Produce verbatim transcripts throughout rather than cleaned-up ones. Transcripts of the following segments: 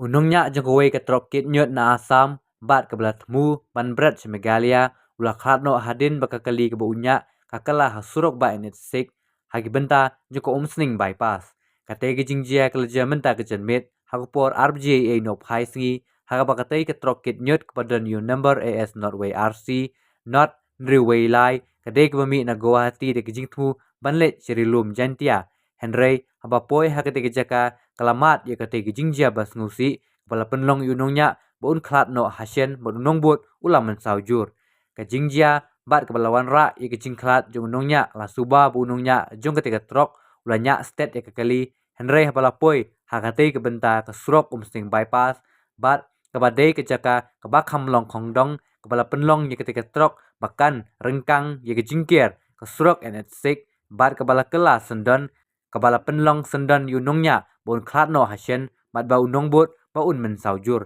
U nongñiah jong kawei ka trok kit ñiut na Assam bad kaba la thmu ban bret sha Meghalaya u la khlad noh hadien ba ka kali kaba u ñiah ka kylla ha surok bah N H six ha ki bynta jong ka Umsning Bypass. Katei ka jingjia ka la jia mynta ka janmiet ha ka por ar baje eiei nohphai sngi ha kaba katei ka trok kit ñiut kaba don ïa u number A S nought wei R C nought hynriew wei lai ka dei kaba mih na Guwahati da ka jingthmu ban leit sha Ri Lum Jaintia. Hynrei haba poi ha katei ka jaka ka la mad ïa katei ka jingjia ba sngewsih kaba la pynlong ïa u nongñiah ba un khlad noh ha shen bad u nongbud u la mynsaw jur. Ka jingjia bad kaba la wanrah ïa ka jingkhlad jong u nongñiah la suba ba u nongñiah jong katei ka trok u la ñiah stet ïa ka kali, hynrei haba la poi ha katei ka bynta ka surok Umsning Bypass bad kaba dei ka jaka kaba kham long khongdong kaba la pynlong ïa katei ka trok ba kan ryngkang ïa ka jingker ka surok N H six bad kaba la kylla syndon kaba la pynlong syndon ïa u nongñiah ba un khlad noh ha shen bad ba u nongbud ba un mynsaw jur.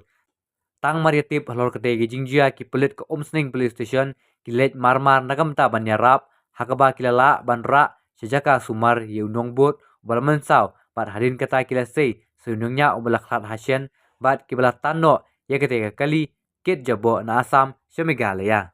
Tang mar ïa tip halor katei ka jingjia ki pulit ka Umsning Police Station ki leit marmar na ka bynta ban ïarap ha kaba ki la lah ban rah sha jaka sumar ïa u nongbud uba la mynsaw bad hadien kata ki la sei sa ïa u nongñiah uba la khlad ha shen bad kiba la tan noh ïa katei ka kali kit jaboh na Assam sha Meghalaya.